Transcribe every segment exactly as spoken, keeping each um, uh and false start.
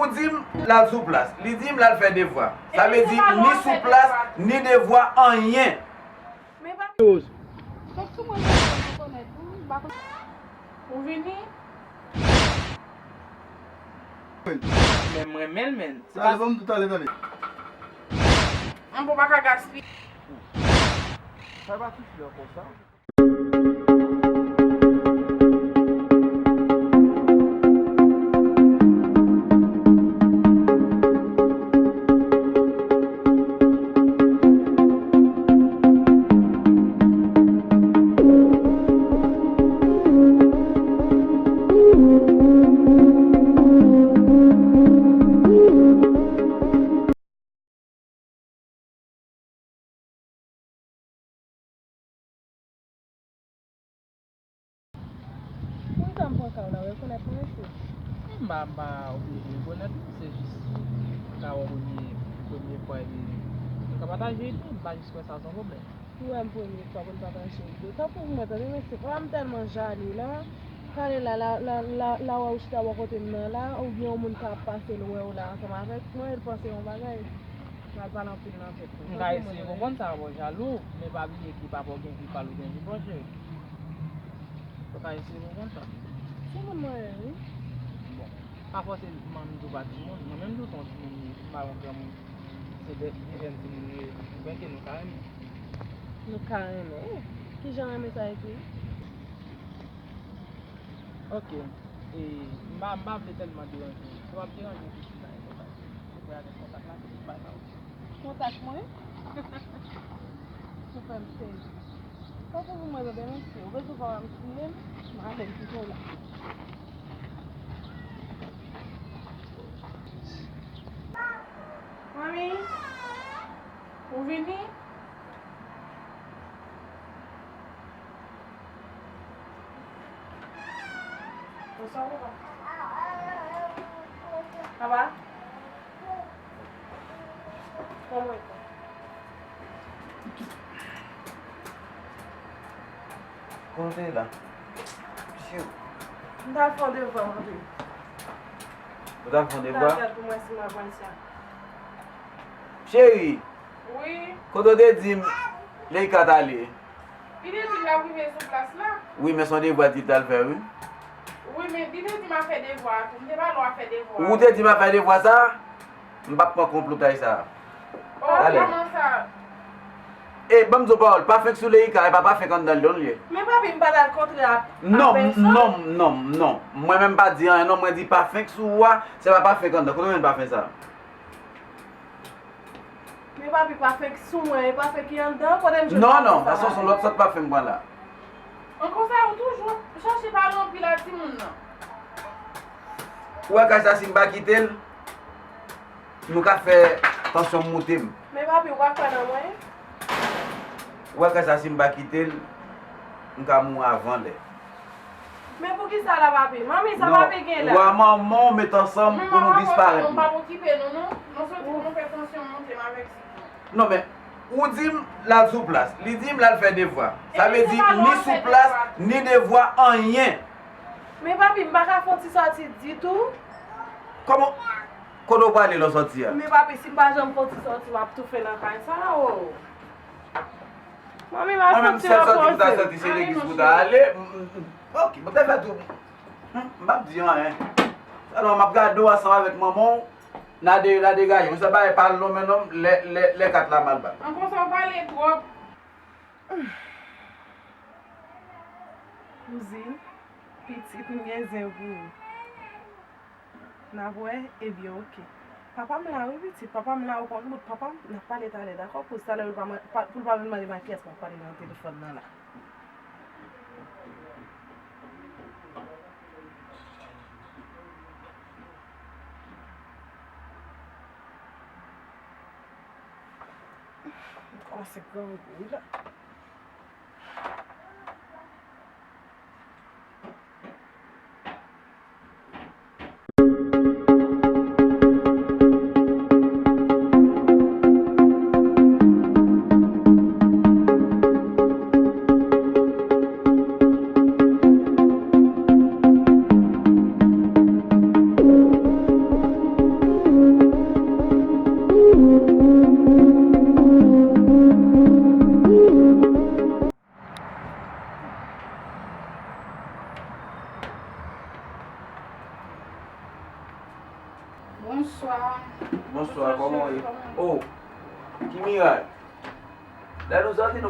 Ou di m l al sou plas, li di m l al fè devwa. Sa vle di ni sou plas, ni devwa, anyen. Men pa. Fèk sou mwen, mwen rekonèt ou, m pa konn. Ou vini? Men mwen renmen l, men. Se pa. Talè, ban m tou talè, talè. An bon, pa ka gaspiye. Sa pa ti flè konsa. Poukisa m pran ka w la, w rekonèt mwen, mesye? M pa, m pa oblije rekonèt ou, se jis m ka wè w premye, premye fwa, epi m ka pataje ide, m pa jis wè sa se yon pwoblèm. Ou wè m premye fwa pou n pataje ide. Tanpri pou mwen, tande, mesye, papa m tèlman jalou la. Talè la, la, la, la, la wè ou chita bò kote m nan la, oubyen yon moun ka ap pase l wè w la ansanm avèk mwen, l panse yon bagay. Mal pale anpil nan tèt mwen. M ka eseye konprann sa, bon, jalou, men pa bliye ke papa w gen vi pa l, ou gen vi pa w, cheri. Ou ka eseye konprann sa. Se moun mwen ye, wi. Bon, pa fòse manmi di w pa timoun. Mwen menm tou se yon timoun m ye, m pa yon granmoun. Se de, de jèn timoun nou ye. Byen ke nou ka renmen. Nou ka renmen. Kijan renmen sa ekri? Ok. E, m pa, m pa vle tèlman deranje w. Si w ap deranje w, se pa enpòtan. Se pou avèk kontak la, se pou bay la. Kontak mwen? Ou fè m sezi. Tanpri pou mwen, bebe, mesye. Ou bezwen pa m siye m? M ale, m kite w la. Manmi, ou vini? Bonswa, papa. Papa? Kòman w ye? Kote w te ye la? Pfiou. M t al fè yon devwa, papi. Ou t al fè yon devwa? M t al fè l pou mwen si m ap pran sa. Cheri! Wi. Kote w te di m Leika t ale? Li te di l ap rive sou plas la. Wi, men se yon devwa di l t al fè, wi. Wi, men li te di m al fè devwa a tou. M te pale w al fè devwa a. Ou te di m al fè devwa sa? M p ap pran konplotay sa. Oh, kòman sa? E, ban m di w pawòl, pa fenk sou Leika, e pa pa fenk anndan l non l ye. Men papi, m pa t al kontre ak, ak pèsòn. Non, non, non, non. Mwen menm pa di anyen non, mwen di pa fenk sou ou a, se pa pa fenk anndan. Kote w jwenn pa fenk sa? Men papi, pa fenk sou mwen, e pa fenk ki anndan, kote m jwenn pa fenk sa? Non, non, sa se yon lòt sòt pa fenk mwen la. An konsa, ou toujou ap chache pale anpil a timoun nan. Ou wè kay sa si m pa kite l, nou ka fè tansyon m moute m. Men papi, ou pa kwè nan mwen? Ou wè kay sa si m pa kite l, m ka mouri avan lè. Men poukisa la, papi? Manmi, sa papi gen la? Non, ou a manman w met ansanm pou nou disparèt, non. Manman, papa, nou pa okipe nou, non. Nou soti pou nou fè tansyon monte m avèk Sitwon. Non, men, ou di m l al sou plas. Li di m l al fè devwa. Sa vle di ni sou plas, ni devwa, anyen. Men papi, m pa ka fè yon ti sòti ditou. Kòman? Kote w prale lè w sòti a? Men papi, si m pa janm fè yon ti sòti, m ap toufe nan kay sa, o. Manmi, m ap sòti repoze m. Mwen menm, sèl sòti m ta sòti, se legliz pou ta ale. M, m, m, ok, mwen te fè tou. Hmm, m p ap di anyen. Alò, m ap gade w ansanm avèk manman w. N a de, n a degaje. Ou sa bagay pa al non, men non, lè, lè, lè kat la mal bat. An konsa, w pale twòp. Kouzin, pitit, m gen zen pou ou. N ap wè, ebyen, oke. Papa m la wi, pitit, papa m la, ou konn bout papa m, n ap pale talè, dakò? Kouz talè pou l pa, pou l pa vin mande m a kiyès m ap pale nan telefòn nan la. M kòmanse grangou wi la.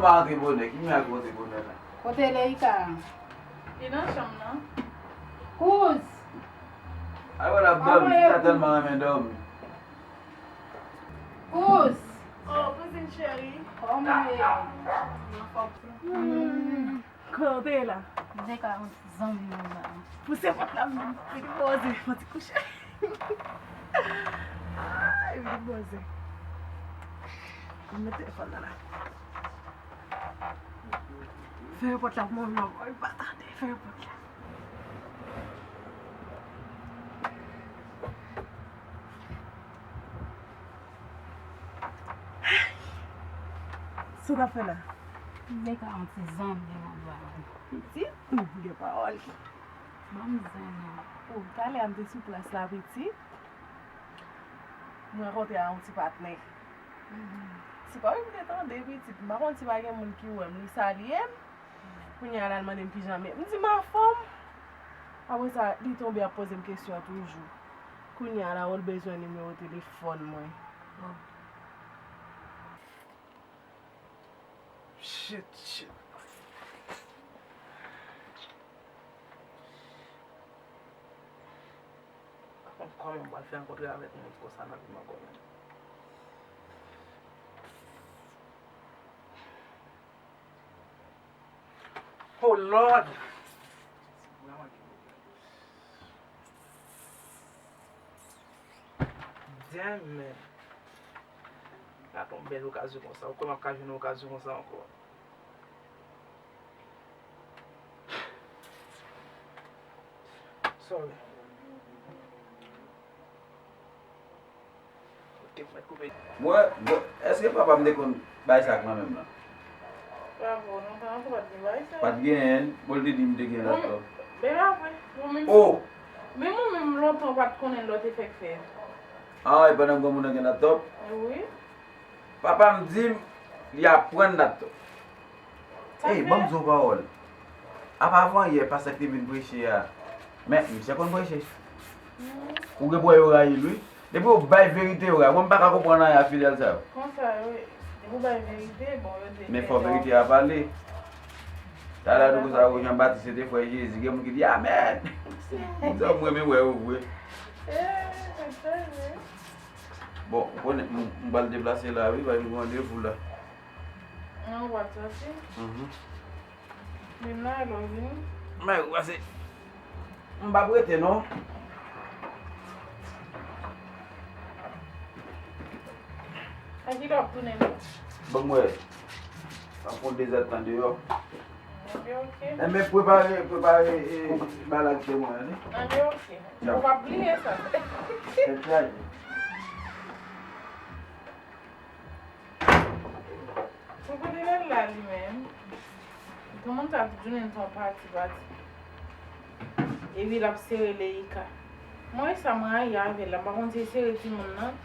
Pa antre bonè, ki mirak ou antre bonè la? Kote Leika? Li nan chanm nan. Kouz! Ay wè l ap dòmi, fi sa tèlman renmen dòmi. Kouz! Oh, kouzin cheri. Kòman w ye? Anfòm. Hmm. Kote w te ye la? M te ka yon ti zanmi mwen la. Pouse pòt la, m vin poze, m ti kouche. Ay, vin poze. M met telefòn nan la. Fèmen pòt la pou mwen, mwen pa tande. Fèmen pòt la. Sa w t ap fè la? M te ka yon ti zanmi mwen la. Pitit, hmm, gen pawòl. Ban m zen non. Oh, talè a m te sou plas la, pitit. M rankontre a yon ti patnè. Mhm. Se pa wi m te tande, pitit. M pa konn si pa gen moun ki wè m, li salye m. Kounye a, l al mande m kijan m ye. M di m anfòm. Apre sa, li tonbe ap poze m kesyon toujou. Kounye a la, ou bezwen nimewo telefòn mwen. Bon. Shit, shit. Pa konn kòman m pral fè rankontre avèk moun konsa nan vi m ankò menm. Oh Lord! Damn, man. Gade yon bèl okazyon konsa. Ou kwè m ap ka jwenn yon okazyon konsa ankò? Sorry. Ok, m mèt koupe. Mwen, bon, èske papa m te konn bay sa ak manman m nan? Bravo, non, pa antre, pa t gen bagay sa. Pa t genyen, bon, l te di m te gen laptop. Men pa vre. Mwen menm, oh! Men mwen menm, lontan, ou pa t konnen lè w te fèk fè. Ah, e pandan granmoun nan gen laptop? Wi. Papa m di m, li aprann laptop. Ey, ban m di w pawòl. Apa avan yè, pastè k te vin preche a, men misye konn preche. Ou gen pou wè yo rayi l, wi. Depi yo bay verite, yo rayi. Mwen, m pa ka konprann anyen a fidèl sa yo. Konsa, wi. Depi w bay verite, bon, yo te fè. Men fò verite a pale. Talè a, nou konsa, Jan Batis se te frè Jezi. Gen moun ki di, amèn. Sa m renmen wè yo vre. Eh, se trè vre. Bon, ou konnen, m, m pral deplase la, wi, paske m gen randevou la. Nan, ou pral sòti? Mhm. Vin la, lè w vini. Mwen, ou pase. M p ap rete, non. A kilè w ap tounen, non? Ban m wè. Sa fè yon dezèdtan deyò. Anben, ok. Enben, prepare, prepare, e, bagay la kite mwen, wi. Anben, ok. Ou p ap bliye sa. Fè tray. Bon, kote l al la, li menm? Kòman sa, tout jounen l t yon pati, pati. Epi l ap sere Leika. Mwen, sa m rayi avè l la, m pa konn si e sere timoun nan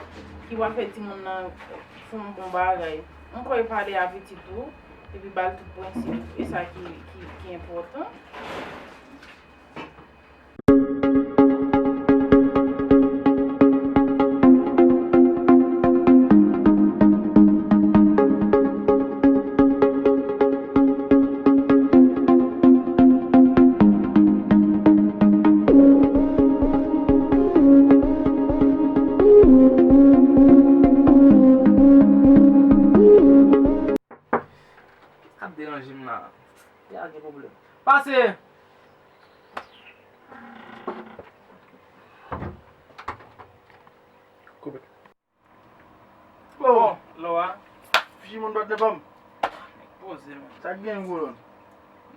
ki pral fè timoun nan fè yon bon bagay. M kwè e pale a pitit ou, epi ba l tout prensip, e sa ki, ki, ki enpòtan. Ap deranje m la. Ya gen pwoblèm. Pase! Koupe. Bon, Laura. Fichi moun patnè pa m. Nèg poze, men. Sa k gen, gwo lòn?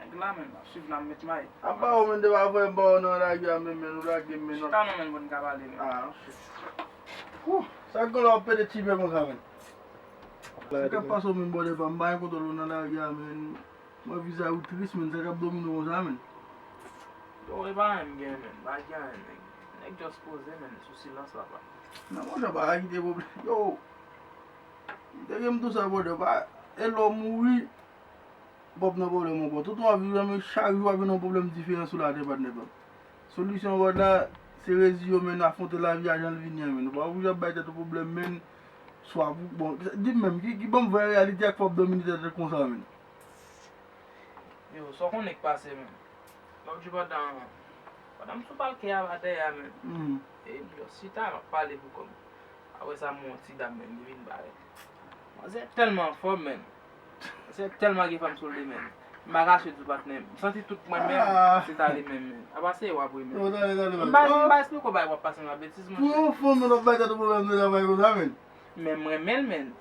Nèg la, men, ap swiv la, m met may. Apa ou, men, de pa vre, m ba ou nan lari a, men, men, ou lage m, men, non. Chita non, men, pou n ka pale, men. Ah, ok. Wouh, sa k gen la, w ap pede tibè konsa, men. Sa k ap pase w menm bòdè pa m, m pa gen kontwòl ou nan lari a, men. Mwen, vizaj ou tris, men, sa k ap domine w konsa, men. Yo, e pa anyen m gen, men, pa gen anyen, nèg. Nèg just poze, men, sou silans, papa. Non, monchè, pa kite pwoblèm. Yo, m te gen m tou sa bòdè, pa, e lè w mouri, w p ap nan pwoblèm ankò. Tout w ap viv la, men chak jou w ap vin nan pwoblèm diferan sou latè, patnè pa m. Solisyon w la, se reziye w, men, afwonte lavi a jan l vini an, men. Ou pa oblije ap bay tèt ou pwoblèm, men. Swa pou, bon, di m menm, ki, ki ban m vrè reyalite a k fè w ap domine tèt ou konsa, men. Yo, sa w konnen k pase, menn? Lòt jou pandan, pandan m sou palkè a, atè a, menn. E m jis chita, m ap pale pou kò m. Apre sa, m wè yon ti dam, menn, li vin parèt. Manzè tèlman anfòm, menn. Manzè tèlman gen fanm sou li, menn. M pa ka sou di patnè m. M santi tout mwen menm, se ta li menm, menn. Apa se w ap ri, menn. M pa, m pa esplike w bagay w ap pase nan betiz, monchè. Pou yon fanm, nou ap bay tèt ou pwoblèm nan travay konsa, menn. Men m renmen l, menn.